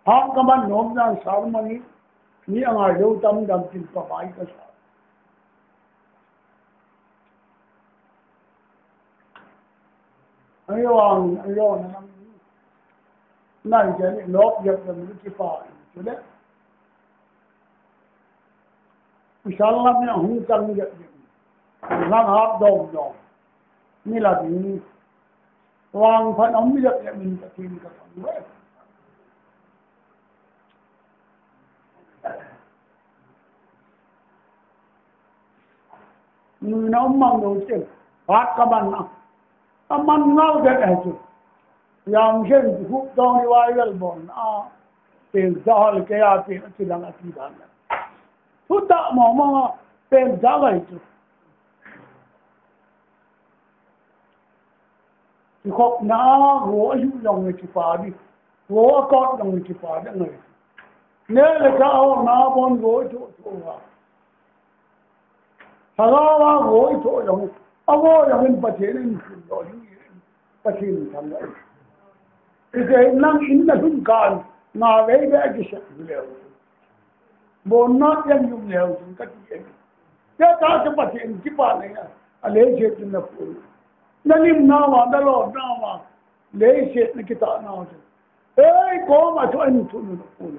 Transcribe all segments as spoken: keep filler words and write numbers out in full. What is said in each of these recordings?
Hap kaman nom dan sermon ni, ni angai lou tam dam tin pa bai ka sa. Ayo ang, ayo na lang. Nai jani lop yap yap ni kipa. Chule. Isang lam yang hung chang yap yap. Lang hap dom dom. Ni la ding. Vangphat um jep jep in Pathen ka thangvah e. Nuina um mang lou chun, phat ka man a. Aman ngau jep e chu. Yang jen hu dong ni vai vel bon a. Pen sa hol ke a pen a chi lang a chi lang. Thu ta mo mo a pen sa vai chu. Kikhopna a go a yu jong le kipa di. Go a kot jong le kipa di ngai. Neh le chah a hopna a bon go i thoh thoh a. Lhagao a go i thoh jong. A go jong in Pathen in thum lo hi. Pathen in tham lo. Ite nang in na lhun kan. Nga vei vei a kisep leu. Bon na yang yung leu. Ka ti e. Te ta te Pathen kipa nei a. A leiset na pu. Na lim na va, na lo na va. Leiset na kita na va. Ei, koma chu an chu na pu.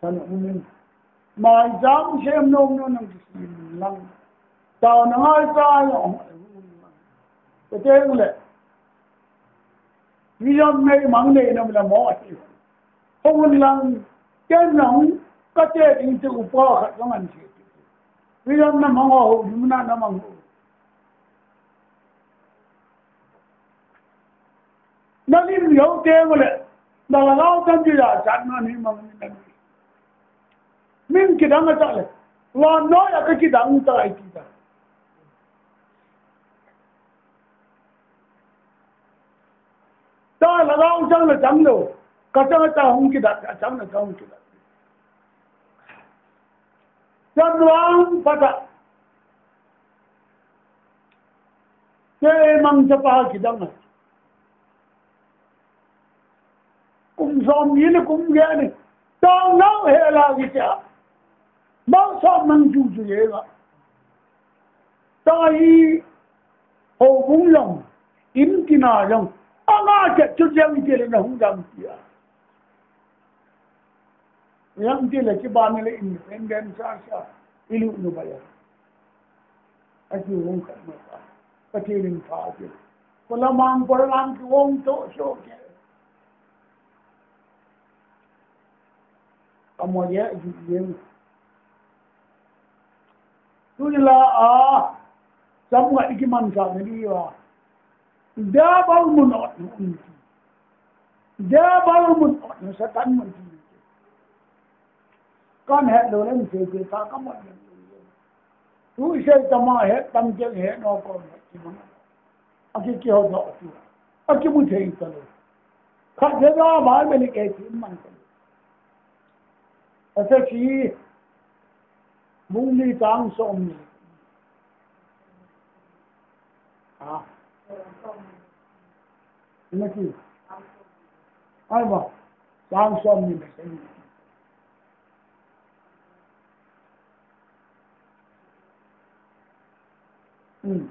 Tan um in. Mai jam sem nom nom nang kisim lang. Tao na ngai ta yo. Te teng le. Vision nei mang nei na la mo ati. Hong lang ken nang ka te ding te upa khat ka ngan si. Vision na mang ho, na na mang ho. Na lim yo te mo le. Na la lau tan ju ya chan na ni mang ni na ni. Min kidang a ta le. Wa no ya ka kidang ta ai ti ta. Ta la lau chang la chang lo. Ka chang ta hung kidat, ka chang la chang hung kidat. Chang wang pa ta. Te mang chapa kidang a. Kum som ni le kum ge ni. Tang nau he la ki cha. Mau som nang ju ju ye la. Ta hi ho bung long. In ki na long. Anga ke chu jeng ke le na hung dam tia. Yang ti le kiban le independent sa sa ilu nu ba ya. A ki wong khat ma pa. Pathen in pha ki. Ko la mang ko la mang ki wong to so ke. Amo ye ju ye. Tu la a. Sam nga iki man sa ni wa. Diabol mun ot nu un ti. Diabol mun ot nu Satan mun ti. Kan het lo lem se se ta ka mun lem. Tu se ta ma het tam ke het no ko ti ma. Aki ki ho do tu. Aki mu thei ta lo. Kha de da ma me ni ke ti man ta lo. Asa ki bung ni tang som ni. Ah. Ina ki. Ai ma. Tang som ni me. Hmm.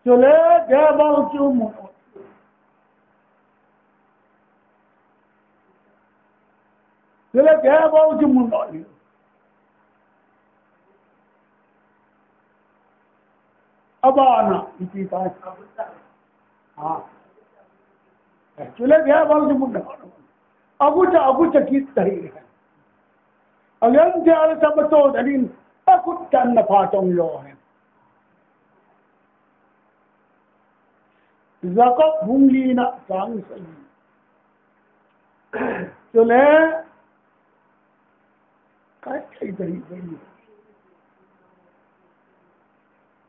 Chule Diabol chu mun. Chule Diabol chu mun. Abana, iti ta. Ha. Eh, chule Diabol chu mun. Agucha, agucha kit ta hi. Alem te ale sabato dalin, akut tan na pha tong lo hen. Jakob bung li na chang sa. Chule, kai kai dai dai.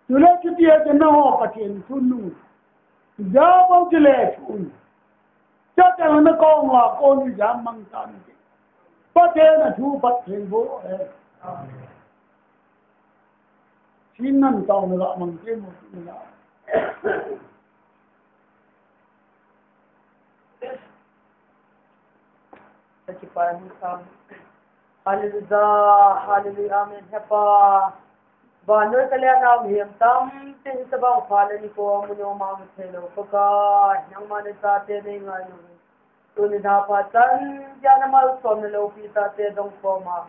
Chule chuti a chun nangho Pathen thu nu. Diabol chule thu. Chate na kong a kon jam mang tan. Pathen a thu Pathen bo e. Sinan tao na la mang te mo na. Sa kipai hung sam. Hallelujah, hallelujah, amen. Hepa. Ba noi ka le na mi hem tam tin sa ba pha le ni ko mu no ma mu the lo ko ka. Nang ma ne sa te nei ngai lo. Tuni na pha chan, ya na malsom na lopi tate dong koma.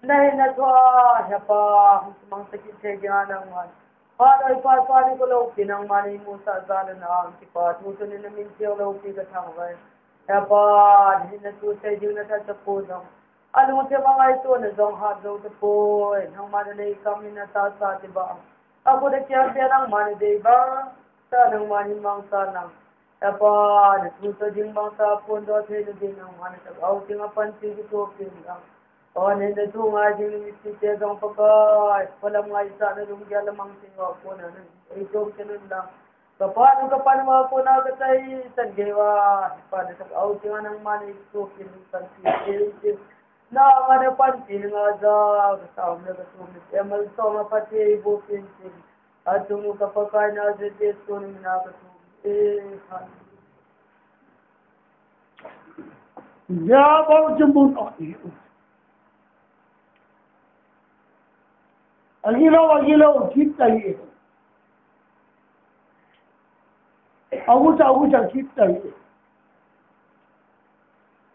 Na hin na thua, Hepa, hung sumang sakit thei ding a nangman. Pha doi pha pha ni ko lopi nangman imu sah jal un, kipa thu tuni na min thei lopi ka thangvah e. Hepa, na hin na thu sei ding na tha chapu jong. A lungthim a ngaito na jong hat jou tapoi. Nangman na nei kam in na tahsa ti ba. A khut a kiang te nangman na dei ba. Sa nangman hin mang sa nang. Hepa, na thu sa ding bang sa phondoh thei na ding nangman na thagau ding a panpi kitoh peh in lang. Aw, na hin na thu ngai ding na mipi te jong Pakai, phalam ngaisah na lunggel a mang ding uva kona na ei chom kit un lang. Ka Pa nu ka Pa nu a kona ka chai chan gei uva, Hepa na thagau ding a nangman na ei kitoh peh in panpi kit in. Nangman na panpi in nga ja, ka saum le ka sum le, te malsoma Pathen ei boh peh in. Achung nu ka Pakai Nazareth Jesu min a ka thum e. Hallelujah. Diabol chu mun ot hi u. Agilou, agilou, kit ta hi. Agucha, agucha, kit ta hi.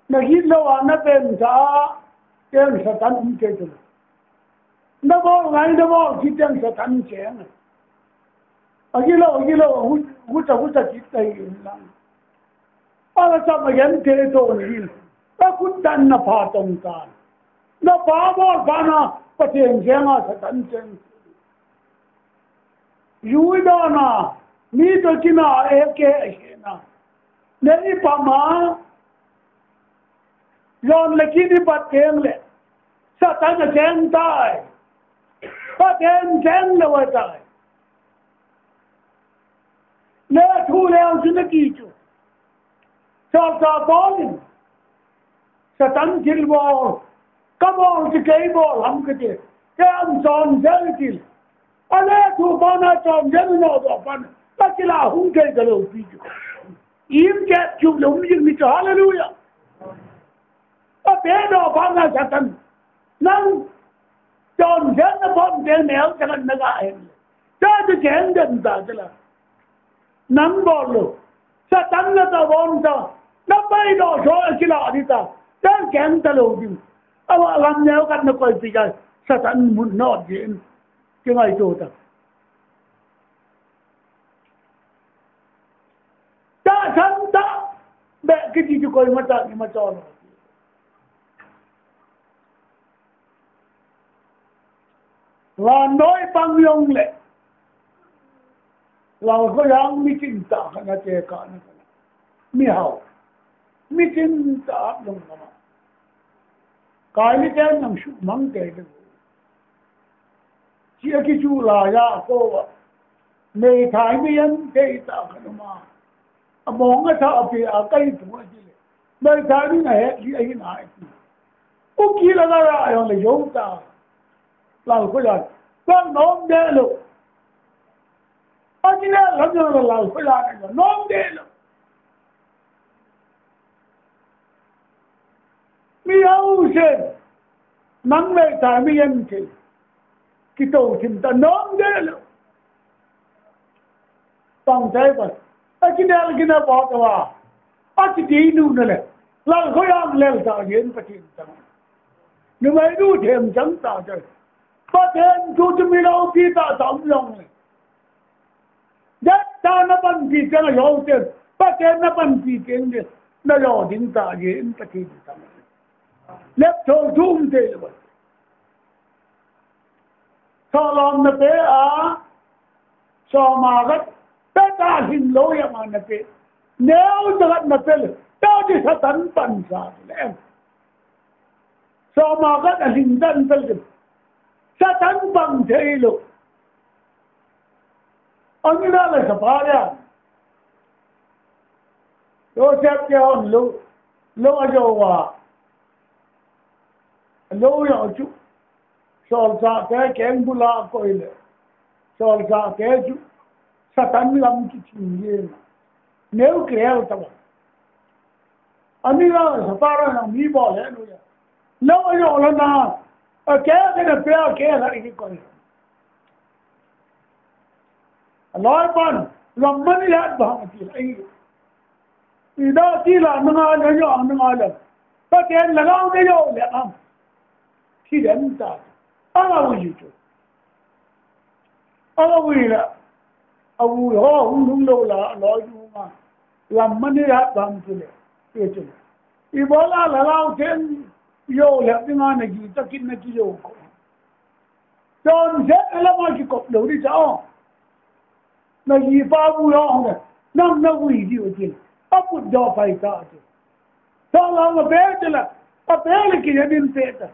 Na gitlou a na pen ta a, ten Satan um kei tu. Na bol ngai, na bol kit ten Satan cheng. Agilou, agilou, hu, hucha, hucha kit ta hi in lang. Ala sa ma yan te to ni. Ta khut dan na pha tong ta. Na pha bol pha na, Pathen cheng a Satan cheng. Yui dona, mi to kina eke eke na. Ne i pa ma, yon le kini pa teng le. Satan a cheng tai. Pathen cheng le wa tai. Le thu le ang chu na ki chu. Sa sa bol in. Satan thil bol. Ka bol ti kei bol ham ka ti. Kei am chon jel thil. Ale thu pa na chon jel no do pan. Ka ti la hung kei ka lo pi chu. Im ke chu lo mi mi chu hallelujah. Ka pe do pa na Satan. Nang chon jel na bom jel mel ka na ga hen. Sa tu chen den ta la. Nang bol lo. Satan na ta bom ta. Na pai do so a kila di ta. Tan ken ta lo ding. Awa lam neo kat na koi pi jai. Satan mun no din. Ki ngai to ta. Ta san ta. Be ki ti koi ma ta ni ma to lo. Vannoi pang jong le. Lal Khoyang mi ching tah khat na te ka na ka na. Mi hao. Mi ching tah long ka ma. Kai ni te nang su mang te de. Chi a ki chu la ya ko wa. Nei thai mi yan te tah khat ma. A mong a tha a pi a kai tu a ji le. Nei thai mi na he li a hi na. Kuki la la la yong le yong ta. Lal Khoyang. Kan nom de lo. A ji le la yong la Lal Khoyang yong nom de lo. Mi au se. Nang le ta mi yan ke. Ki to thim ta nom de lo. Pang tai ba. A ki del ki na ba ta wa. A ki di nu na le. Lal Khoyang lel ta yen Pathen ta. Nu mai du them chang ta ta. Pathen chu chu mi lo pi ta tam long le. Dat ta na panpi teng a yo te. Pathen na panpi teng de. Na yo ding ta yen Pathen ta. Lep tho thum te le ba. Tholom na pe a, soma gat, pe ta hing lo ya ma na pe. Neo ta gat na pe le, ta di Satan pan sa le. Soma gat a hing dan pe le. Satan pan thei lo. Ani la le sa pa ya. Joseph ke on lo, lo a jo wa. Lo ya chu. Solchah te keng bula koi le. Solchah te chu Satan lam kiching jeng. Neu kihel tauva. Ani la sa para nang mi bol he nu ya. Lo a yo la na. A ke ke na pe a ke la i ki kon. A loi pan lam mani la ba ti ai. Ida ti la nanga na yo nanga la. Pathen lhagao na yo le am. Thi den ta. Anga u ji chu. Anga u la. A u ho hung hung lo la lo ju ma. Lam mani la bam chu le. Ti chu le. Ibola lhagao Theng yo le dinga na ji ta kin na ki yo ko. Chonset a lama kikop lou di cha o. Na jipa bu jong hung e. Nang na vui diu tin. Aput jo pai ta tin. Sa la nga pe te la. A pe le ki din pe ta.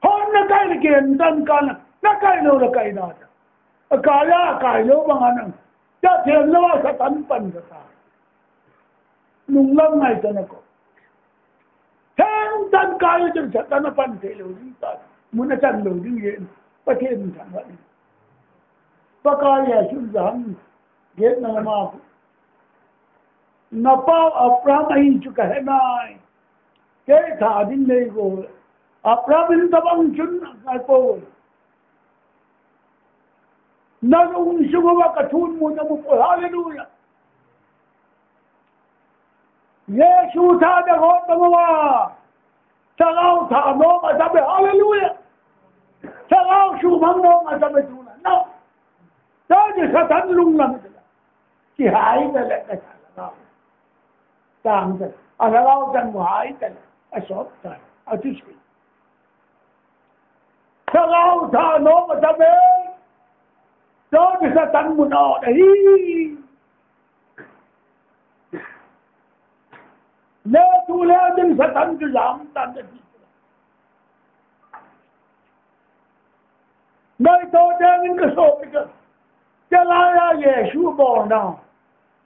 Hon na kai le ki dan kan na. Na kai lou la kai na ta. A kai a kai lou bang a nang. Cha them lou a Satan pan ka ta. Nung lam ngai ta na ko. Theng tan kai chun Satan a pan thei lou ding ta. Mun a chan lou ding yen. Pathen thang va. Pakai Jesu jang. Get na ma. Na pau Abraham ahi chu ka he nai. Kei tha ding nei go. Abraham in tabang chun ngai po. Na lungsung uva ka thunmun na mu po. Hallelujah. Jesu tha na ho ta mo wa. Lhagao tha nom a ta be. Hallelujah. Lhagao sumang nom a ta be tu na. No. Ta ji Satan lung lam ta. Kihai ta le ka sa lhagao. Tang ta. A lhagao tang hai ta. A sop ta. A tu si. Lhagao tha nom a ta be. Chon Satan mun a ot ahi. Le tu le ding Satan chu jam tan de. Ngai to ding in ka so pi ka. Te la ya Jesu bol na.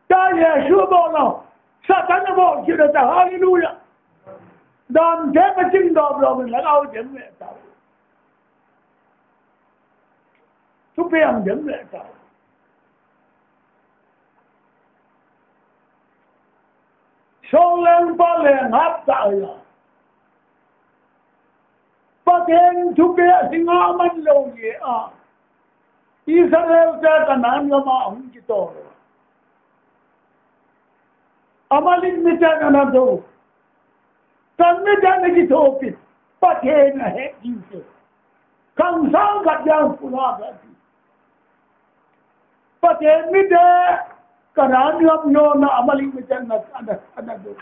Ta Jesu bol na. Satan bol ki da ta. Hallelujah. Dan te ma ching do blo min la au dem le ta. Thu piang dem le ta. Saul leng pa leng hap ta ya. Pathen thupeh a singa man lou ye a. Israel te Canaan lama hung kitol. Amalek miten ana do. Kan miten ana kithopi. Pathen ahe jing te. Kan sang kat yang pula ka ti. Pathen mite Canaan lam jona Amalek miten ana, ana, ana do.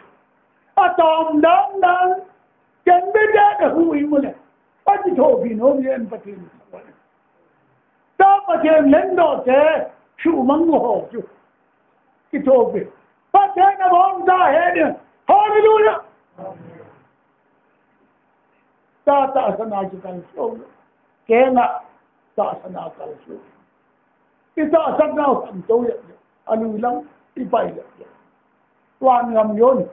Atom dan dan. Kan miten ana hu imule. Akithopi nom yen Pathen. Ta Pathen lengdoh te, sumang ho chu. Kithopi. Pathen abon ta he dia. Hallelujah. Ta tahsan a kikalson. Kei na tahsan a kalson. I tahsan nau kan to ya. Alu lang i pai ya. Wan ngam yon.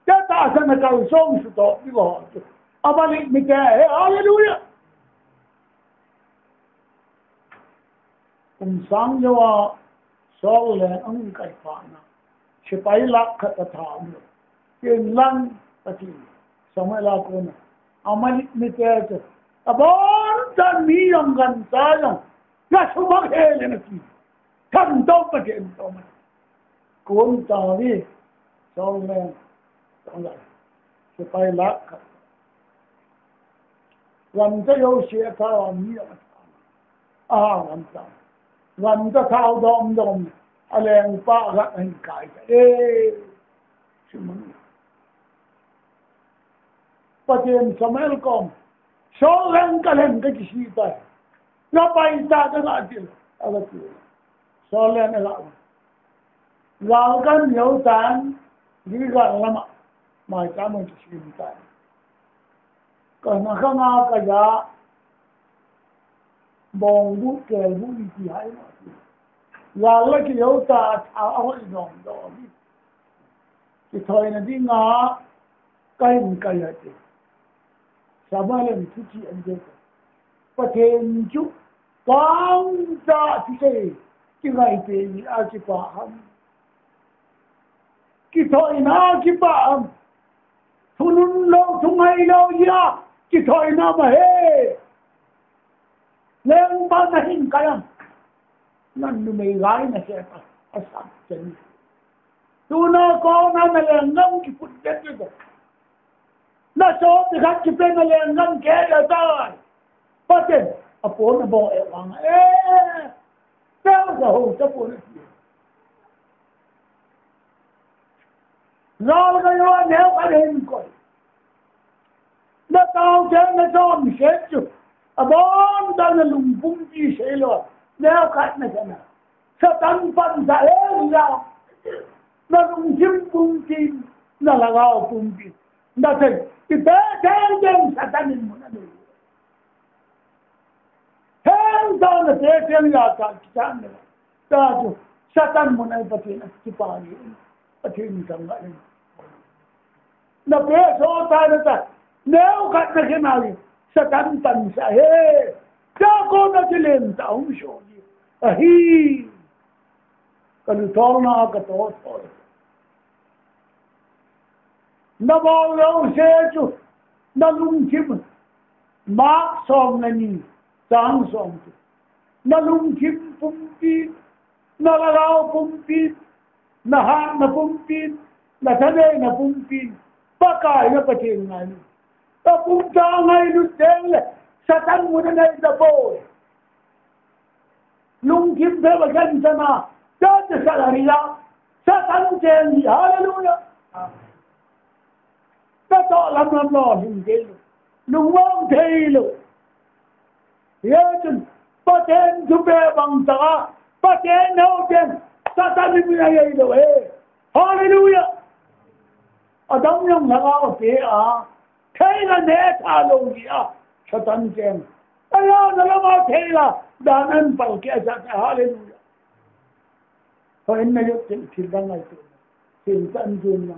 Ta tahsan a kalson su to. Di ko. Amalek mite he. Hallelujah. Kum sang joa Saul le ahung kai phat na. Sepai lakh khat atha um lou. Ken lang ati. Samuel a kona. Amalek mite chu. Abon chan mi jong gancha jong. Na sumang he le na ti. Thamtah Pathen toh ma. Kon ta ni, Saul le, Saul le, sepai lakh khat. Lamcha jouse atha a mi a, a, lamcha. Lamcha thao dom dom, alengpa khat ahin kai ta. Eh, sumang. Pathen Samuel kom, Saul leng ka leng ka kisih tai. Na pai ta ka na til, ala til. Saul leng ala. Gal kan neo tan, Gilgal lama, mai ta mun kisih tai. Ka na ka nga ka ja, bong bu, kel bu, i ti hai ma. Gal la ki yo ta, a, a hoi dong dong. Kithoina dinga, ka hin kai a ti. Samuel in thuchi an de. Pathen chu Kang ta ti se, kingai pe ni a kipa ham. Kithoina kipa ham. Thunun lo, thungai lo ya. Kithoina ma he. Leng pa na hin kayam. Nan numei gai na se pa. Asam chen. Tuna kona na lenggam kiput det le ko. Na so ti khat kipe na lenggam ke le tai. Paten, a pon a bo e wang. Eh, teo sa ho sa pon a ti. Gal ga yo neo ka hin koi. Na tao te na chom se chu. Abon ta na lungpumpi se lo. Neo khat na sana. Satan pan sa e la. Na lungthim pumpi. Na lhagao pumpi. Na thei. Ipi teng teng Satan in mun a nei. Heng ta na te teng ya ta ki chan na. Ta chu. Satan mun a Pathen a kipa ni. Pathen thangvah in. Na pe so ta na ta. Neo khat na khe na li. Satan tan sa he. Ta ko na ti lem ta hung so ni. Ahi. Ka lu thol na ka to thol. Na bol lo se chu. Na lungthim. Mark som le ni. Chang som chu. Na lungthim pumpi. Na lhagao pumpi. Na hatna pumpi, na thaneina pumpi, Pakai na Pathen ngailu. Ka pumpi ngailu teng le, Satan mun a nei ta poi. Lungthim phe ba kan sana, ta te sa la ri la, Satan chen hi, hallelujah. Ka to lam lam lo hin ke lo. Lungmong thei lo. Ye chun, Pathen thu pe bang ta, Pathen neo chen, Satan ni mina ye lo he. Hallelujah. Adam yong la ga pe a. Thei la ne tha lo ni a. Satan chen. Aya na la ma thei la. Dan an pal ke sa, hallelujah. Hoi na yo chen thil dang ngai tu. Thil tan jun na.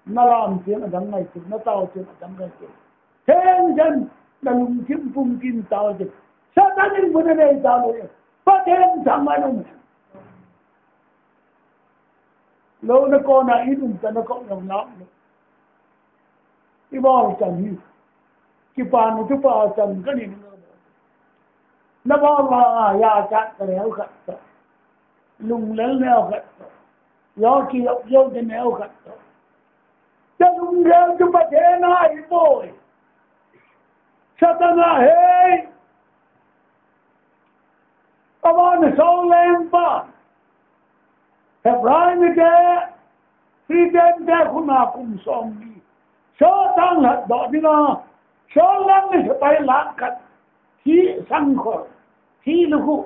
Na lam chen a dang ngai tu. Na tao chen a dang ngai tu. Theng chen na lungthim pumpi tao chen. Satan in mun a nei tao lo. Pathen thangvah in um. Lo na kona in um ta na ko na lam. I bol chan hi. Kipa nu kipa chan ka ni na. Na bol la ya chat ka neo khat ta. Lunglel neo khat ta. Yo ki yo yo ki neo khat ta. Ta lunglel chu Pathen a hi poi. Satan a hei. Aman Saul leng pa. Hebrai mite, Philistine te khut a kum som ni. Saul sang lhat doh dinga, Saul lang ni sepai lakh khat, thi sangkhol, thi lukhu,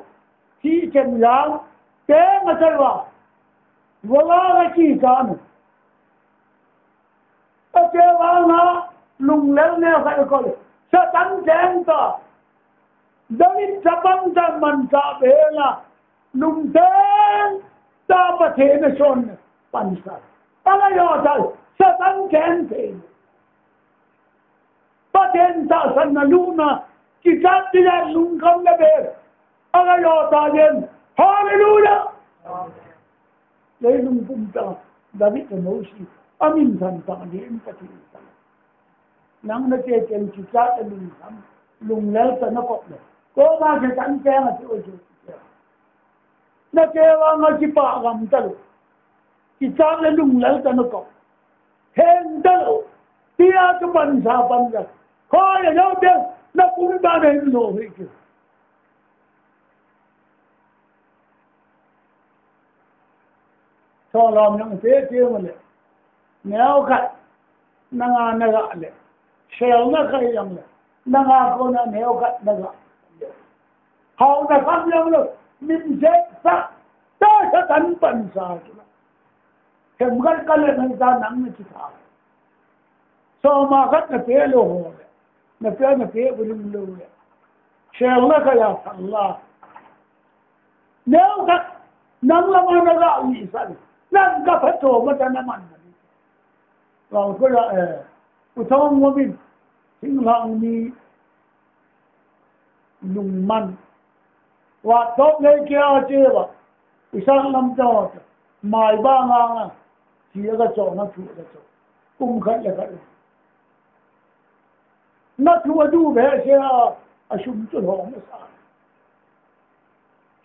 thi chemjam, te nga chalwa, wala la chi kan. Ache vanga, lunglel neo khat koi, Satan cheng ta, David chapang ta manchah bela, lungthim tah Pathen a son pansa. Ala yo tal, Satan chen thei. Pathen tahsan na luna, kichat tila lungkham na be. Ala yo ta yen. Hallelujah. Leilung pumpi a David le Mose, amin san tah ni in Pathen ta. Nang na che chen kichat a lungkham, lunglel ta na kop le. Ko ma che tan che ma che o che. Na che wa nga kipa gam ta lo. Kichat le lunglel ta na kop. Hen ta lo. Tia chu pansa pansa. Ko ya yo te na pum ta ne lo hi ki. Tholom jong te te mo le. Neo khat, nanga na ga le. Sel na khat jong le. Nanga kona neo khat na ga. Hao na kham jong le. Min se sa. Ta Satan pansa chu la. Hem khat ka le nang ta nang ni chi ta. Soma khat na pe lo ho le. Na pe na pe bu lung lo le. Sel na khat ya sa la. Neo khat, nang lama na ga wi san. Nang ka pha to ma ta na man na ni. Vang ko la, eh, u thong mo min, thing lang ni, lung man, Vat top le kia che ba. Isan lam cha ho cha. Mai ba nga nga. Chi a ka cho na thu a ka cho. Kum khat le khat. Na thu a du be se a, a sum chu hong na sa.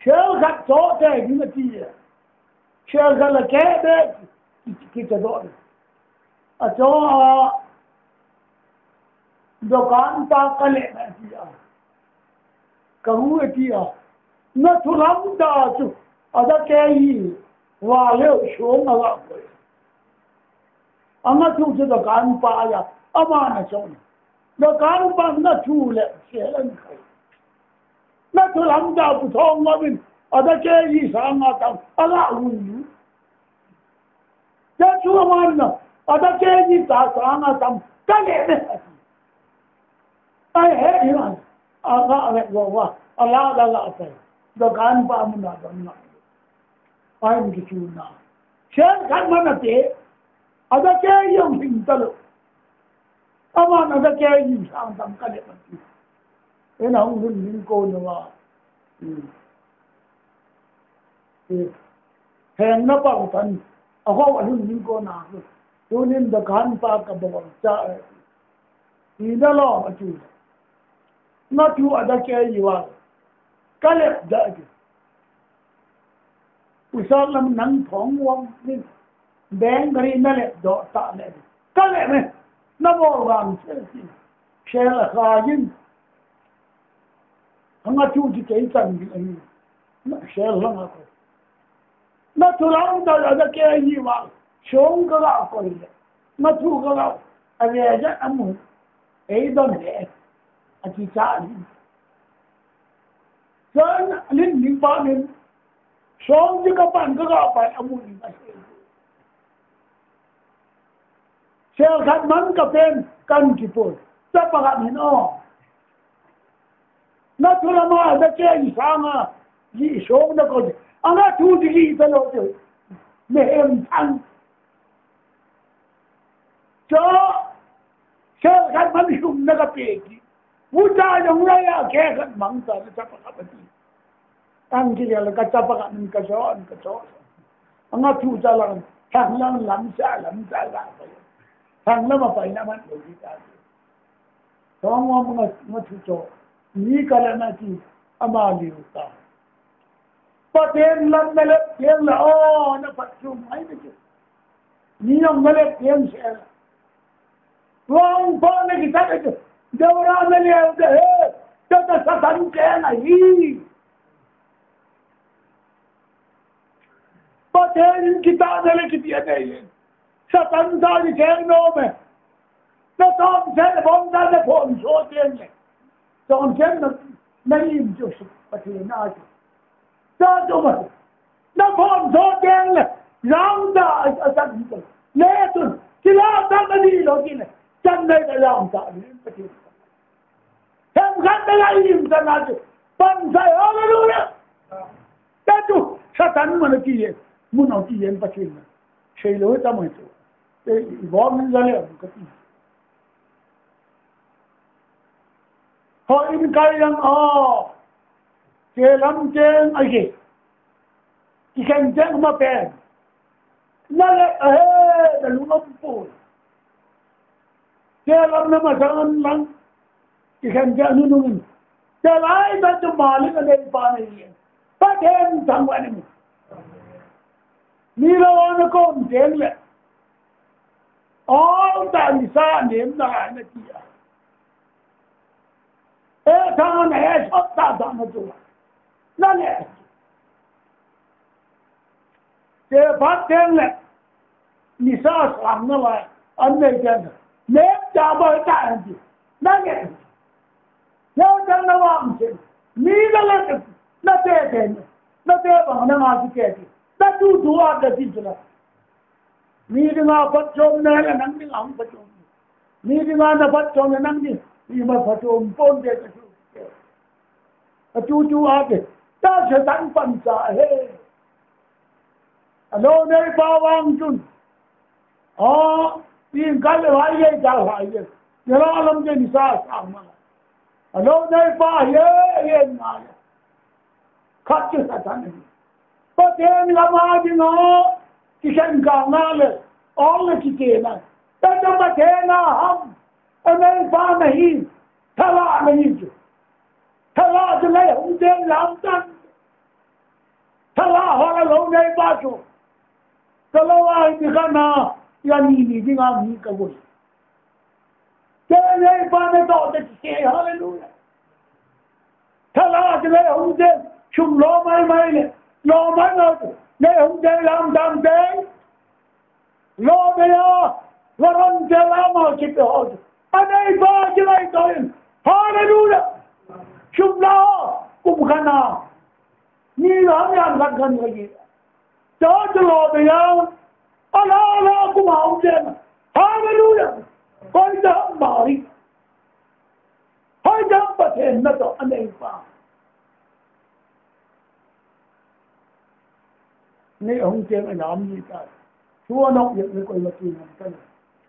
Sel khat cho te ding a ti. Sel khat la ke be ki, ki cha do. A cho a, dukan pa ka le na ti a. Ka hu e ti a. Na thu lam da chu. A da ke yi. Wa le shong a la ko. Anga thu chu dukan pa a, ama na chon. Dukan pa na thu le se lan khai. Na thu lam da pu thong ma bin, a da ke yi sa nga tam, a la hun yu. Te chu ama na, a da ke yi ta sa nga tam, ka le ne. Ai he hi man, a la le go wa, a la la la pa. Dukan pa mun na don na. Ai mi ki chu na. Sel khat man a te, a da ke yi hing ta lo. Aman a da ke yi sang tam ka le mati. Ena hung lhun ning ko na wa. Hmm. Eh. Heng na pa u tan. A ho a lhun ning ko na ko. Tunin dukan pa ka bol cha. Eh. Ina lo a chu. Na thu a da ke yi wa. Ka le da ke. Usa lam nang phong wang nin. Beng gari na le do ta le. Ka le me. Na bol wang se si. Shel a kha yin. Hanga chu ji kei chan bi ai. Na shel hanga ko. Na thu lam da da ke yi wa. Shong ka ga ko le. Na thu ka ga. A le ja amu. Ei don le. A chi cha ni. Chuin lin ning pa nin, song ji ka pan ka ga pai a mun in a se. Sel khat man ka pen kan ki pon. Chapa khat hin o. Na thu lama da ke i sanga, ji song da ko. Anga thu ji ki ta lo te. Me em thang. Cho, sel khat man sum na ka pe ki. Vu cha jong la ya ke khat mang ta na chapa khat ti. Ang ki ya la ka chapa khat min ka cho, ka cho. Anga thu cha lang, thang lang lam cha, lam cha la pa. Thang lam pa na man lo ki ta. Tong wa ma, ma thu cho. Ni ka la na ki, ama liu ta. Pathen lam na le, yen la o, na pat chu mai na ki. Ni yong na le pian se la. Wang pa na kita ke. Deura na le de he. Ta ta Satan ke na hi. Pathen kita na le kiti ane ye. Satan ta ni ke no me. Na tom se bom ta na phom so ten le. Tom se na, na im jo su Pathen na ju. Ta jo ma. Na phom so teng le, jang da a, a chan hi teng. Le tun, kila ta na di lo ki le, chan nei ka jang da ni, Pathen. Hem khat na la im ta na chu, pan sai, hallelujah. Ta chu, Satan ma na ki ye, mun au ki ye Pathen na. Sei lo ta ma chu. E, i bom ni ja le, ka ti. Ho in kai yang o. Che lam cheng a ye. Ki khen cheng ma pen. Na le, eh, na lung am pu. Che lam na ma sang an lang. Ki khen cheng nu nu. Che lai ta chu ma le na le pa ne ye. Pathen thang wa ni mu. Ni lo na kon cheng le. Ol ta ni sa nem na na ti a. E thang na e sot ta ta na tu. Na le. Te phat teng le. Ni sa sang na la. An nei teng. Nem ta ba ta an ti. Na le. Neo teng na wang chen. Mi na le. Na te te. Na te bang na nga ti te ti. Na tu tu a ta ti tu la. Mi dinga phatchomna le nang dinga hung phatchom. Mi dinga na phatchom le nang ding. Mi ma phatchom pon de ka chu. Ka chu chu a ke. Ta Satan pan cha he. Alo nei pa wang chun. A, in ka le hai ye ka hai ye. Ye la lam ke ni sa sa ma. Alo nei pa ye ye na ye. Khat chu Satan ahi. Pathen lama dinga, kikhen kang a le, ol le kikhen a. Tua chu Pathen a ham, aneipa nahi, thalha nahi chu. Thalha chu lei hung teng lam tan. Thalha ho la lou neipa chu. Ka lou a hi ti kha na, ya ni ni dinga mi ka vui. Kei neipa natoh te ti se, hallelujah. Thalha te le hung te, sum lo mai mai le, lo mai mai te, le hung te lam dam te, lo te ya, varon te lam a ki pe ho te. Aneipa ki lai to in, hallelujah. Sum lo, kum khana. Ni lo mi an khat khan ka ji. Cho cho lo be ya. Ala ala kuma um jen. Hallelujah. Koi da mari. Hoi da Pathen natoh aneipa. Ni hung chen a nam ni ta. Thu anok yet ni koi la ki nam ta.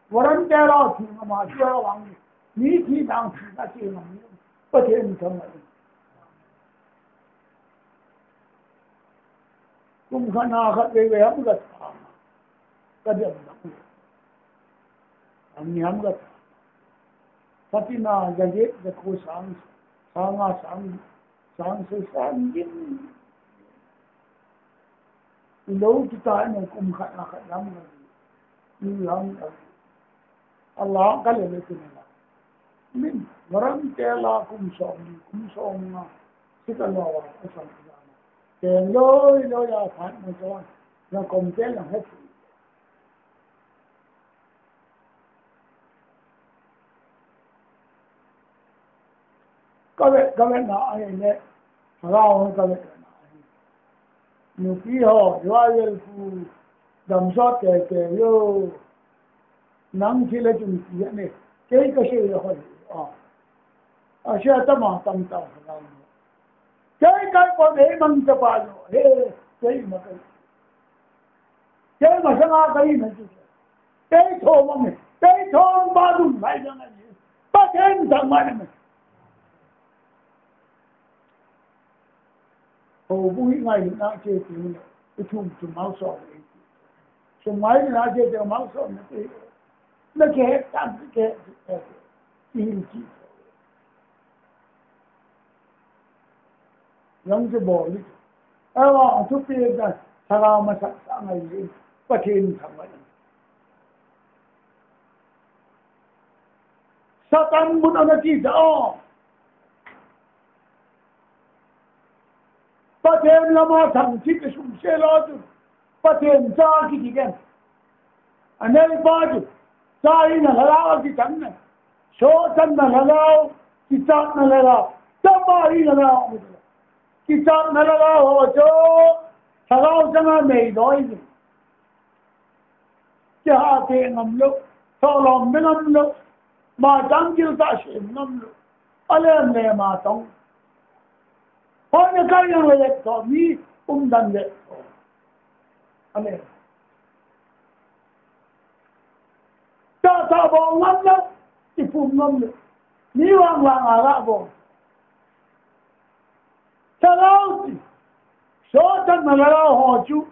Volunteer a thi ngam a thi a vang. Ni thi nang thi na thi ngam. Pathen thangvah in. Kum khat na khat vei vei ham ka tha. Ka dem na. Am ni ham ka tha. Ka ti na ja je ja ko sang, sang a sang, sang se sang din. Lo kita na kum khat na khat lam ka. Ni lam ka. Allah ka le le tin na. Min, volunteer la kum som ni, kum som nga, sita lo wa, ka som ni na. Te lo, lo ya phat na so, na kom te la het. Ka ve, ka ve na ai le, ka la ka ve na ai. Nupi ho, revival pu, damsot teitei yo. Nang thi le chun ti a ne. Kei ka sei le hoi. A. A sia tama tam ta ka. Kei kai po nei mang ta pa lo. He, kei ma kai. Kei ma sanga kai na chu. Kei tho ma me. Kei tho ba dum mai jang a ni. Pathen thangvah na me. Houbung hi ngailutna che ti le, i thum chu malsom le. Chu ngailutna che ti malsom na ti. Na ke het tam ti ke ti. Ti hin ti. Yang che bol ni. Awa, thupi da, sara ma sa sa ngai le. Pathen thangvah na. Satan mun ana ti da o. Pathen lama thangthip i sumse lou chu, Pathen cha kiti kei. Aneipa chu, cha hina lhagao a kichanna, sochanna lhagao, kichatna lhagao, chapa hina lhagao, kichatna lhagao ho chu, lhagao changa nei loi chu. Kihate ngam lou, thohlom be ngam lou, ma chang gil ta sem ngam lou, alem lem a tong. Hoi na kai yang le to mi um dan le to. Amen. Ta ta bol ngam lou, ipum ngam lou, mi vang vang a la bol. Lhagao ti. Sochatna lhagao ho chu,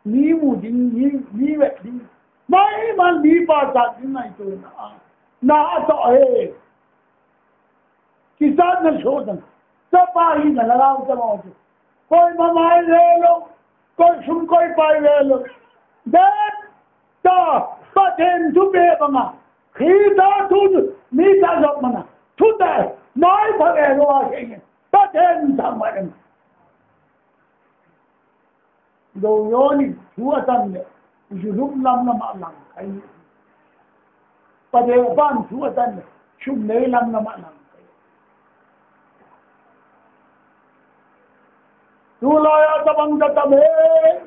mi mu ding, mi, mi vet ding. Maiman mi pachat ding ngaito na. Na atoh e. Kichatna sochatna. Chapa hina lhagao chapa ho chu. Koima mai ve lou. Koi sum koi pai ve lou. Dep ta Pathen thupeh banga. Khrista thu chu mi ta jop mana. Thu ta mai pha ve lou a khe nge. Pathen thangvah in. Dou yo ni thu atan le. Ju lum lam lam a lang kai. Pathen ban thu atan le. Sum nei lam lam a lang kai. Tulai a tabang ta tam he.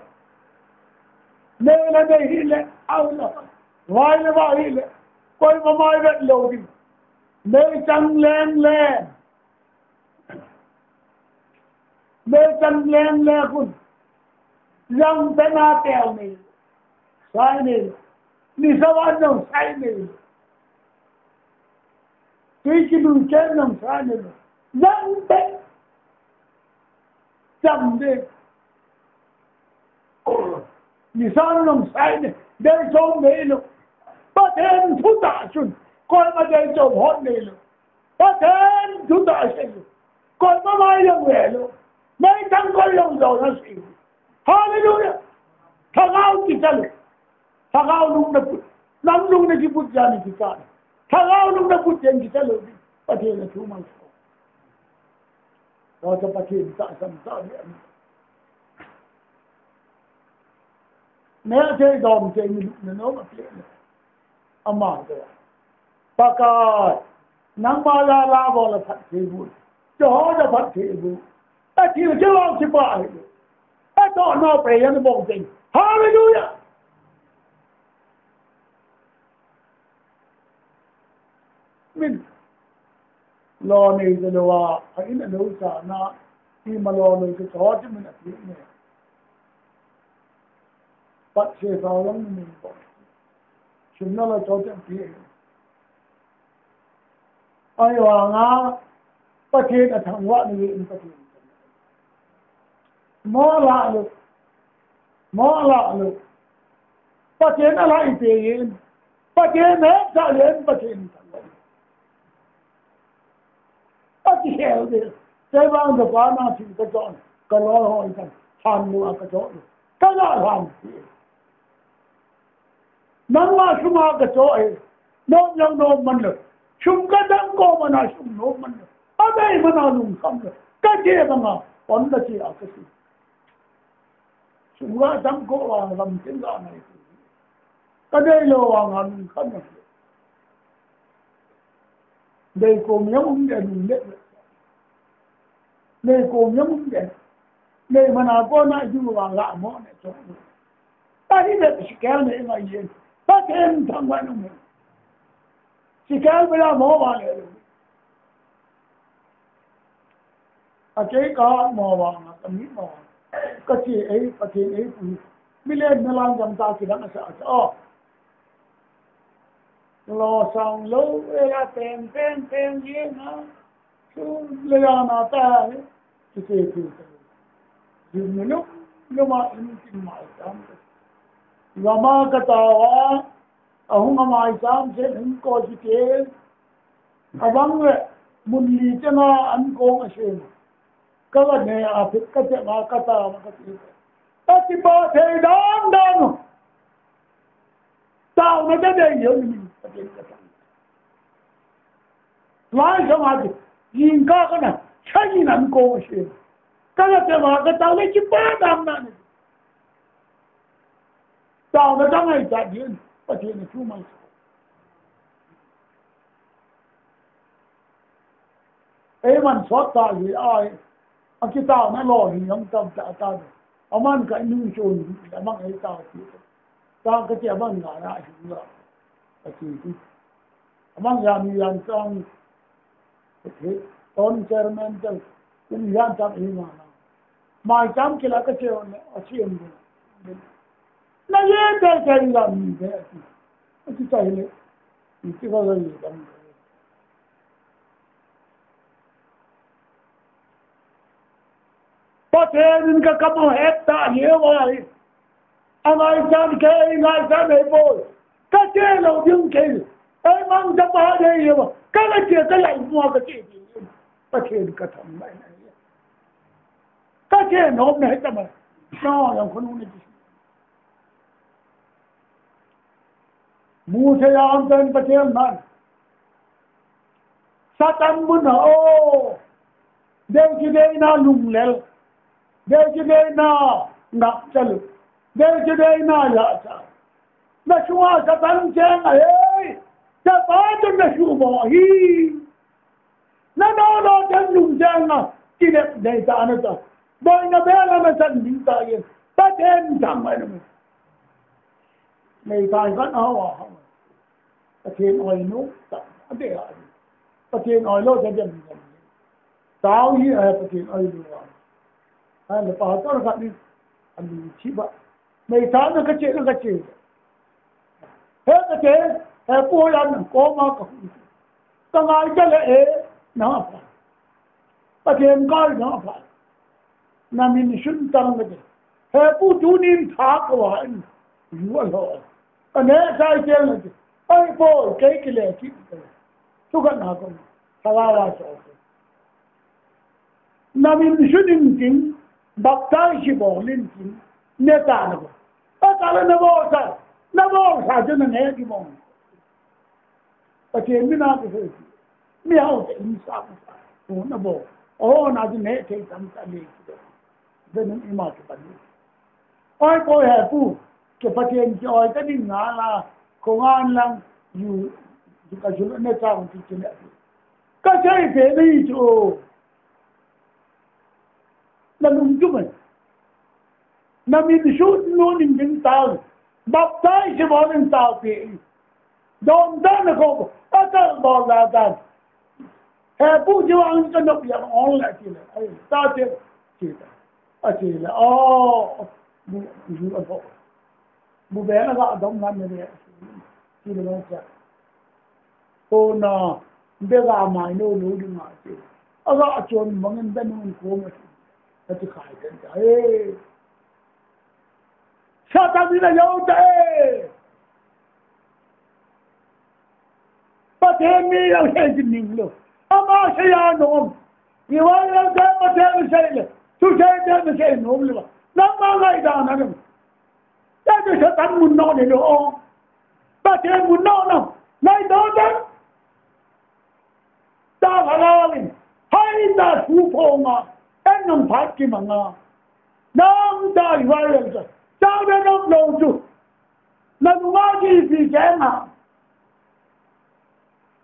Nei le nei hi le, au le. Vai le vai hi le. Koima mai vet lou ding. Meichang leng leng. Meichang leng leng khun. Jang pena tel nei. Sai nei. Ni sa van jong sai nei. Tui kilu chen jong sai nei. Jang pe. Jam de. Nisan long sai de. Dei chom nei lou. Pathen thu tah chun. Koima dei chom hon nei lou. Pathen thu tah sei lou. Koima mai long ve lou. Meithang koi long lou na sei. Hallelujah. Lhagao kicha lou. Lhagao lung na put. Nam lung na kiput jeh a ni kicha. Lhagao lung na put jeh in kicha lou ding. Pathen na thu mang so. Tua chu Pathen tahsan tah ding ahi. Neh thei dom thei ni lupna nom ape le. Ama chu. Pakai. Nangma jal a bol a phatthei bu. Jehovah phatthei bu. Athil kilo kipa ahi. Atoh nau pe yan bol ding. Hallelujah. Min. Lo nei jeh lou a, a in a lou sa na, ima lo lou chu chom min api ne. Pat se sa long min bol. Sum na lo chom api. Ahivanga, Pathen athangvah na in Pathen. Mo la lou. Mo la lou. Pathen a la i pe yin. Pathen he sa yin Pathen thangvah. Ati hel de. Sei vang da pa na thi ka chon. Ka lo ho i kan. Chan nu a ka chon. Ka la ram. Nangma sum a ka cho e, nom jong nom man lou. Sum ka dang ko man a sum nom man lou. Abei man a lungkham lou. Ka che banga, pon ka che a ka si. Sum ka dang ko a lam tin ka nai. Ka dei lou a nga lungkham lou. Dei kom jong um de lung le. Dei kom jong um de. Dei man a ko na ju wa la mo ne cho. Ta hi le sikel ne ngai yen. Pathen thangvah nu me. Sikel bela mo wa le. A kei ka mo wa nga ka mi mo. Ka chi ei Pathen ei pu. Mi le na lang jam ta ki dang a sa a cha. Lo sang lo, e la pen, pen, pen, ye na. Su le ya na ta, ye. Su se, su se. Yu ni lu, lu ma in tin mai sam. Lama ka ta wa, a hung a mai sam se, hung ko si ke. A bang le, mun li te na an ko a se. Ka la ne a pit ka te ma ka ta ma ka ti. Ka ti pa thei dan dan. Taona ka dei jong ni, Pathen ka thangvah. Lai sa ma ti, jingkah kana, sa jing an ko se. Ka la te ma ka tao le chi pa dam na ni. Taona ka ngai ta din, Pathen ni chu mai sa. Ei man sot ta hi ai, a kitaona lo hi jong tam ta ta. Aman ka nu chun, amang ei ta ti. Ta ka ti aman nga na hi la. Ka ti ti. Amang ya mi yan tang. Ton chairman tang. Kum yan tang ei ma na. Mai tam kila ka che on a che on. Na ye te te la mi te. A ti ta hi le. Ti ka la ni tam. Pathen in ka kam ahet ta hi vai. A ngai chan kei, ngai chan ei boi. Ka che lou ding kei. Ei mang ta pa dei ye ba. Ka la che ka lai mo ka che ding. Pathen ka thangvah na. Ka che nom na he ta ma. No, yang khun ne. Mose a an pen Pathen nan. Satan mun a o. Dei chu dei na lunglel. Dei chu dei na ngap chalu. Dei chu dei na ya cha. Na sunga Satan cheng a hei. Satan chu na su mo hi. Na no no ten lung jang a, kinep nei ta na ta. Boina bela na chan ding ta yen. Pathen thangvah nu. Nei ta kan a wa ha. Pathen oi nu ta. A de a. Pathen oi lou ta dem. Tao hi a Pathen oi lou a. A le pa ta ka ni. A ni chi ba. Nei ta na ka che na ka che. He ka che, he pu yan ko ma ka hu. Ka ngai ka le e, na pa. Pathen kai na pa. Na min sun tang kati. He pu, tunin tha kava in ju alho. Ka neh chai tel kati. Ai pu, kei kile kit kati. Thu khat na ko. Thalhang a so. Na min sun in tin, baptize bol in tin, neh ta na ko. Ata le na bol sa, na bol sa chu na neh kibol. Pathen mina kisei. Mihao te in sa ko sa. O na bol. O na chu neh thei tam ta le. Venun ima kipan. Oi, pu, he pu. Ke Pathen ki oi ta ding nga la. Ko ngan lang. Ju, ju ka ju ne chang ti ti ne. Ka sei pe ni chu. Na lungtup mai. Na min sun nu nin ding tao. Baptize bol in tao pe. Don dan ko. Atal bol la dan. He pu, ji wang ka nop yang ong la ti le. Ai, ta te. Ti ta. A ti le. Oh. Bu, bu a ko. Bu be na ga dom na ne le. Ti le ma cha. Ko na, be ga mai no lo di ma ti. A ga chon mangin be nun ko ma ti. A ti khai den ta. Hey. Satan ni na yo ta e. Pathen mi yang sei jin ning lo. Ama sei a nom. Ni wa yang sei Pathen sei le. Tu sei te mi sei nom le ba. Na ma ngai da na nom. Ta tu Satan mun no ni lo. Pathen mun no no. Ngai do da. Ta la la lin. Hai ta thu phong a. En nang phat ki manga. Nang ta i wa yang sa. Ta be nang lo tu. Na lunga ki pi ke na.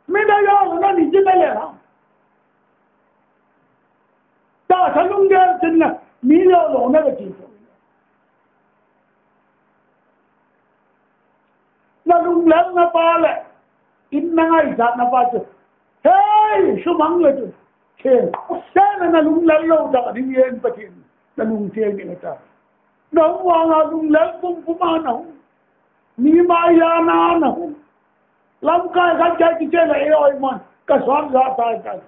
Mi na yo na ni ji na le na. Ta sa lung ge tin na. Mi yo lo na ke ti. Na lunglel na pa le. In na ngai sa na pa chu. Hey, sumang le tu. Chen. Chen na lunglel lo ta ding yen Pathen. Na lung chen ni ta. Na hung vang a lunglel pum pum a na hung. Mi maiya na na hung. Lamkai khat kai kiche le e oi man. Ka suan za tai tai.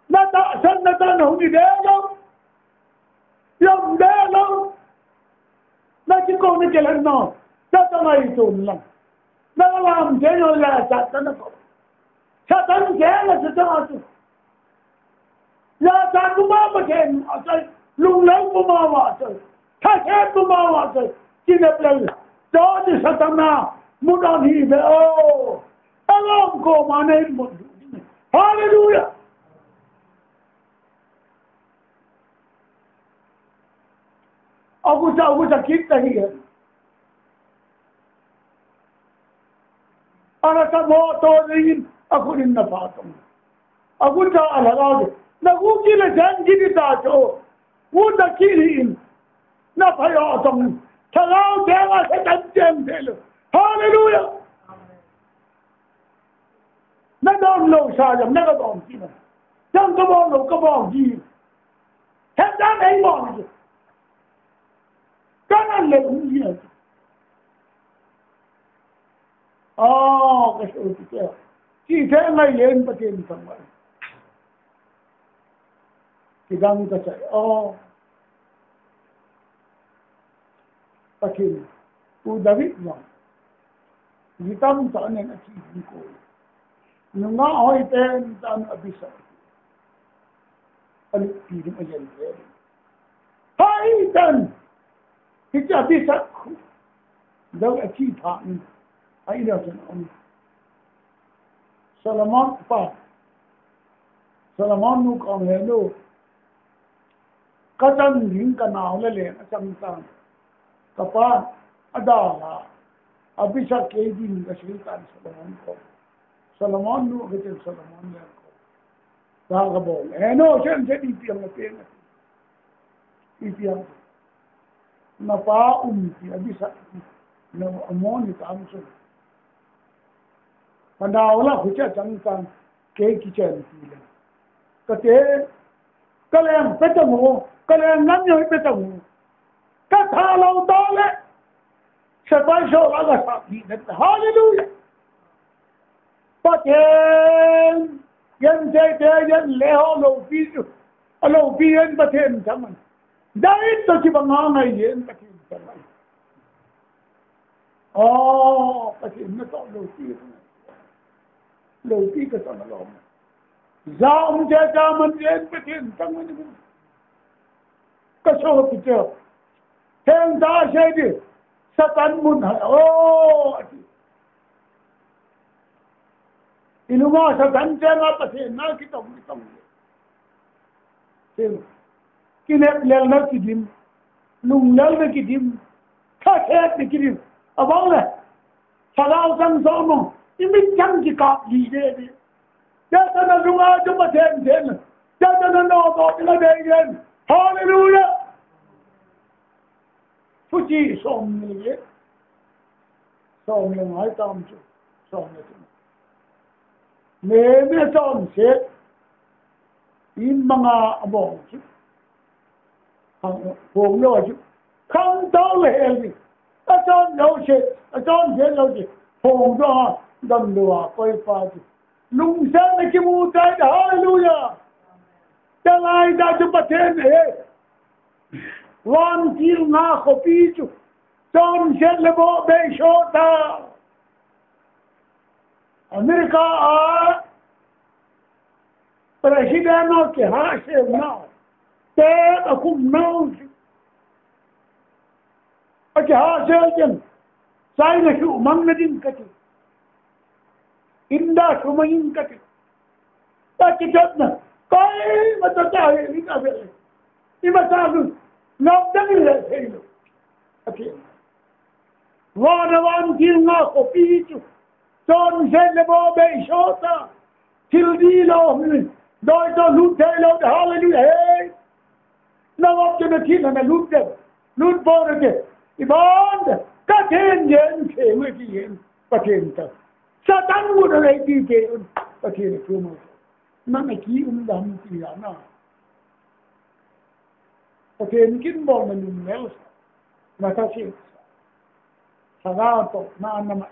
Na ta san na ta na hung ni de lo. Yom de lo. Na ki ko ni ke len no. Ta ta mai tun lang. Na lam de lo la ta ta na ko. Satan ke la sa ta tu. Ya ta tu ma ma ke a sai. Lung lang tu ma ma sai. Tha ke tu ma ma sai. Ki ne plan. To ni Satan na. Mu don hi be o. Alom ko ma ne mu. Hallelujah. Agucha, agucha kit ta hi. Ana ta mo to rin, agunin na pa tong. Agucha ala ga de. Na gu ki le jan ki di ta cho. Gu ta ki ri in. Na pa yo tong. Ta ga de ga se tan jen de lo. Hallelujah. Na don lo sa jam, na ka don ki na. Jam ka bon lo, ka bon ki. He dan ei bon ki. Ka nan le un ki na. Ah, ka so ti ke. Ti te ngai len Pathen tang mai. Kidang ka chai. Oh. Pathen. U David jong. Ji tamtah nen athi ding ko. Nungah hoi pen tah a Abisag. Aluppi ding ajen pen. Hoi pen. Hiche Abisag khu. David athi phat in. A ina chen um. Solomon pa. Solomon nu kong he nu. Ka chan ding ka nao le leng a chang chang. Ka pa a dal a. Abisag kei ding ka sei tan Solomon ko. Solomon nu ka chen Solomon leng ko. Dal ka bol. He nu chen chen i piang a piang a. I piang. Na pa um ti Abisag ti. Na amon ni tam so. Ka nao la khu cha chang chang. Kei kichen ti le. Ka te, ka leng pe ta mo, ka leng ngam yo pe ta mo. Ka tha lo ta le. Sepai so la ka sa pi na. Hallelujah. Pathen, yen te te yen le ho lo pi chu. A lo pi yen Pathen thaman. David toh kibang a ngai jen Pathen chang ngai. Oh, Pathen natoh loupi. Loupi kasah lom. Ja um je ja man jen Pathen chang ngai. Kasopi te. Theng ta sei di. Satan mun hai. Oh, ati. Ilunga Satan chenga Pathen na kitong kitong. Sim. Kinep lel na kidim. Lung lel na kidim. Kha khet na kidim. Abang le. Salau sang so mo. Imit chang kikap li de de. Jatana lunga chu Pathen den. Jatana no to kila de den. Hallelujah. Thuchi som ni le. Som le ngai tam chu. Som le chu. Me me som se. In manga abong chu. Khang phong lo chu. Khang tau le hel ni. A chon lo se. A chon se lo se. Phong do ha. Dam lo a koi pa chu. Lungsen na kimu tai da. Hallelujah. Talai da chu Pathen he. Vantil nga khopi chu. Chonset le bohbei sot a. America a President ho kihahsel nau. Te akhum nau. Akihahsel jen. China sumang na ding kati. India sumang in kati. Ta kichat na. Koima cha cha hi in ave. Ima cha lu. Ngap dang le thei lo. Ati. Vana vantil nga khopi chu. Chonset le bohbei sot a. Thil di lo. Doi to lut thei lo. Hallelujah. Hey. Na ngap chu na thil na lut de. Lut bol de. Iban de. Ka then jen the me ti jen. Pathen ta. Satan mu da lei ti te. Pathen thu mo. Na na ki um dam ti ya na. Pathen kin bol na lum lel. Na ta si. Saga to na na ma.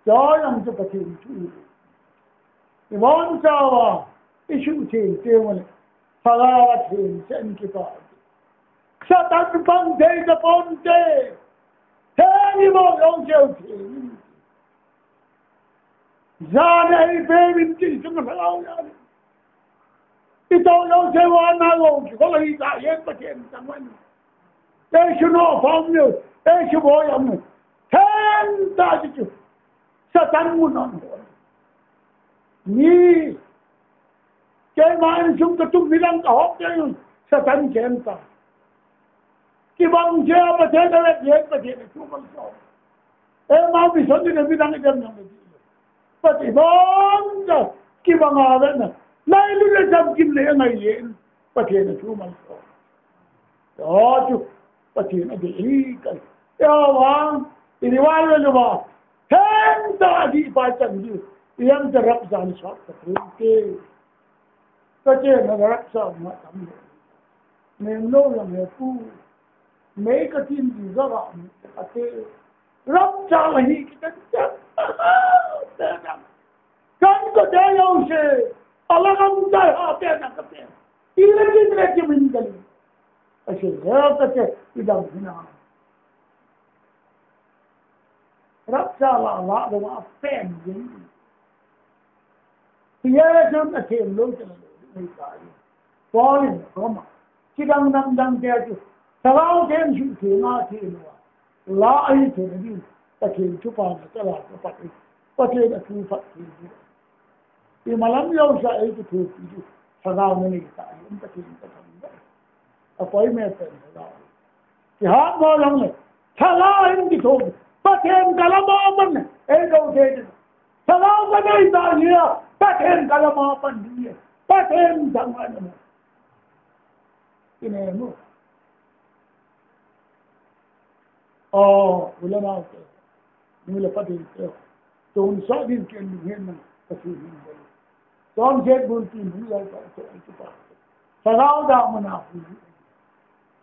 Joy am chu Pathen thu. I von chawa, i shu thei te mo le. Saga thei sen ki pa. Satan pang thei ka pon te. Thei ni mo long cheu thei. Jana i pe min ti sung la lao ya. I to long cheu wa na long ki ko la i ta yen Pathen ta mo. Te shu no pam ni, te shu bo ya mo. Then ta ji chu. Satan mu non. Ni Keima insung katup midang kahop ding, Satan chen ta. Kibang jeh a Pathen a vet jeh, Pathen a thu malsom. Eima mission ni midang idem jong le. Pathen bang ja, kibang a vet na. Nai lu le jam kim le ngai yen, Pathen a thu malsom. Yo chu, Pathen a dei hi kai. Yo vang, i rival le lu ba. Theng ta di pa chan di. I yang ta rap jan sot ka theng te. Ka che na rap sa ma tam le. Nen lo yang he pu. Mei ka tin di ga ga mi ka te. Rap sa la hi ki ta cha. Te na. Kan ko de yo se. Ala kam ta ha te na ka te. I le ki le ki min ka li. Ase, he ka che, i dam hina. Rapture la, la, la, la, pen jing. Ti ye jun a them lo te lo, nei ta ye. Paul in, Roma. Ki dang dang dang te tu. Salau them ju the nga the lo. La ai the ni. Ta the chu pa na ta la ta pa. Pa the da chu pa the. I malam jong sa ei kithopi chu. Lhagao na nei ta, ei um Pathen ka thangvah. Appointment pen lhagao. Kihat mo lang le. Lhagao in kithopi. Pathen ka lama pan le. Ei do thei. Lhagao ka nei ta ni a. Pathen ka lama pan ni a. Pathen thangvah na mo. Kine mo. Aw, u le nau te. Nu le pa ding te. Tun sa din ken nu hen na, ka su hin bol. Tun jet bul tin nu le pa to ai pa. Sa rau da mana hu.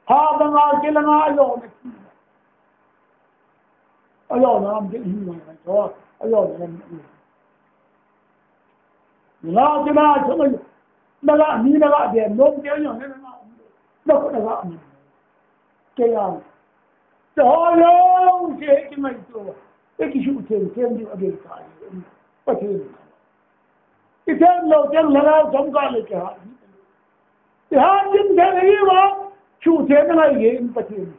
Ha da nga ke la nga yo na ki. Ayo na am ke hin na to. Ayo na am. Na ke na to. Na la ni na la de no ke yo na na. Na ko na la ni. Kei a. Te ho lo, se ki mai to. Te ki su chen chen di a ge ka. Pathen. I chen lo chen la la som ka le ke ha. Te ha jin te le wa. Su chen na ngai ye in Pathen.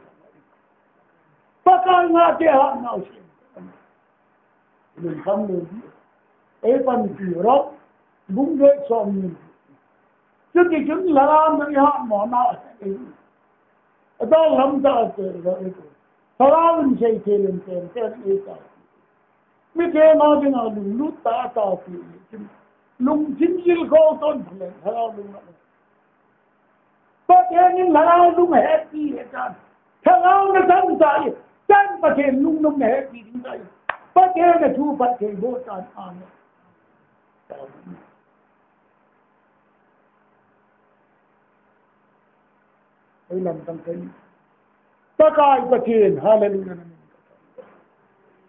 Pakai nga te ha na u se. Lungkham le di. Ei panpi ro. Bung le som ni. Chuti chun lalam na iha mo na. Ata lam ta te ro e ko. Salam sei te len te te e ta. Mi te ma dinga lunglut ta ta ti. Lungthim jil ko ton le. Salam lung na. Pathen in lhagao lung ahetpi e tan. Lhagao na chang tai. Chan Pathen lungnom na hetpi ding tai. Pathen na thu Pathen bo tan. Amen. Ei lam tang kai. Pakai Pathen, hallelujah.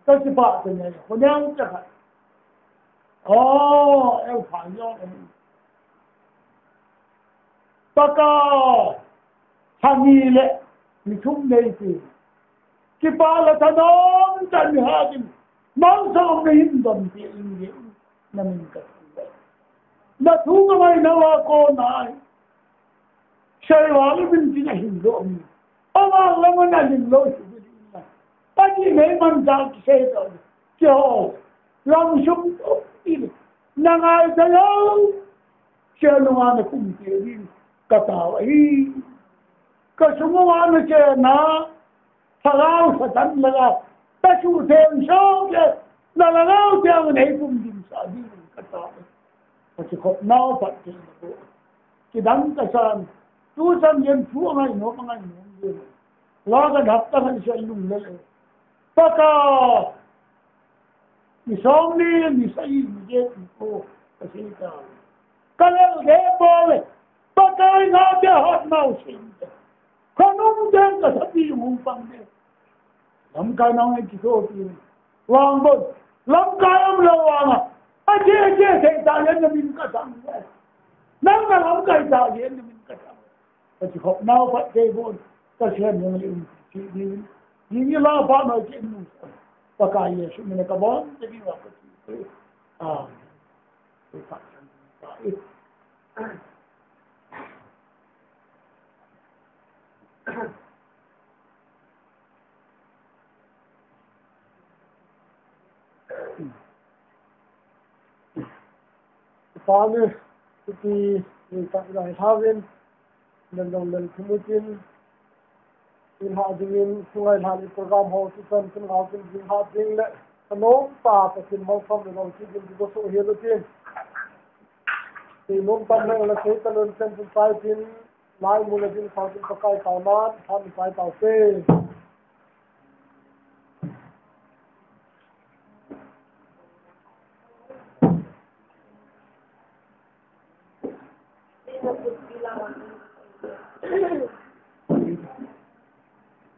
Ka si pa te ne, ko nyang cha ka. Oh, el pa yo. Pakai, thani le, ni thum nei ti. Kipa le thanom tah ni ha din. Malsawm na hin don ti in ge. Na min ka. Na thu ka mai na wa ko nai. Sei wa lu min tin a hin lo mi. A wa la man a hin lo si bi na. Pa ni nei man da ki sei do. Ki ho. Lam sum to ti. Na ngai da lo. Che no wa na kum ti ri. Ka ta wa hi. Ka sum wa na che na. Thagau Satan laga, ta chu theng so ke, na lagau theng nei pum ding sa ding ka ta. Ka chi khop nau pat ke na bo. Ki dang ka san, tu san yen thu ngai no, ngai no. La ka hap ta kan sia lung le. Pakai, ni som ni, ni sa i, ni je ti ko, ka si ka. Ka le de bo le, Pakai nga te hot nau sin. Khanung den ka sapi yung hung pang den. Lamkai nang ai kitho pi. Wang bon. Lamkai am lo wang a. A je je se ta yen na min ka sang. Nang na lamkai ta yen na min ka sang. Ka chi khop nau pat ke bon. Ka chen yung li um chi ni. Ni ni la pa no ke nu. Pakai Yesu min ka bon te ni wa ka chi. Ah. Te pa sang pa. Pami, tuti, ni tak dah hawin, dan dong dan kumutin, in ha dingin, sungai ha ni program ho, tu san, sun ha, sun ding ha ding le, kanom pa, pa sin mau sam le, nong si ding, tu so hielo tin. Ti nom pan le, la sei ta lon sen, tu sai tin, Lai mun a ding sang tin Pakai taunan, than Pakai taute.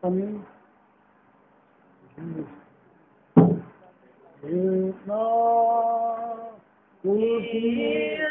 Amen. Na, ulti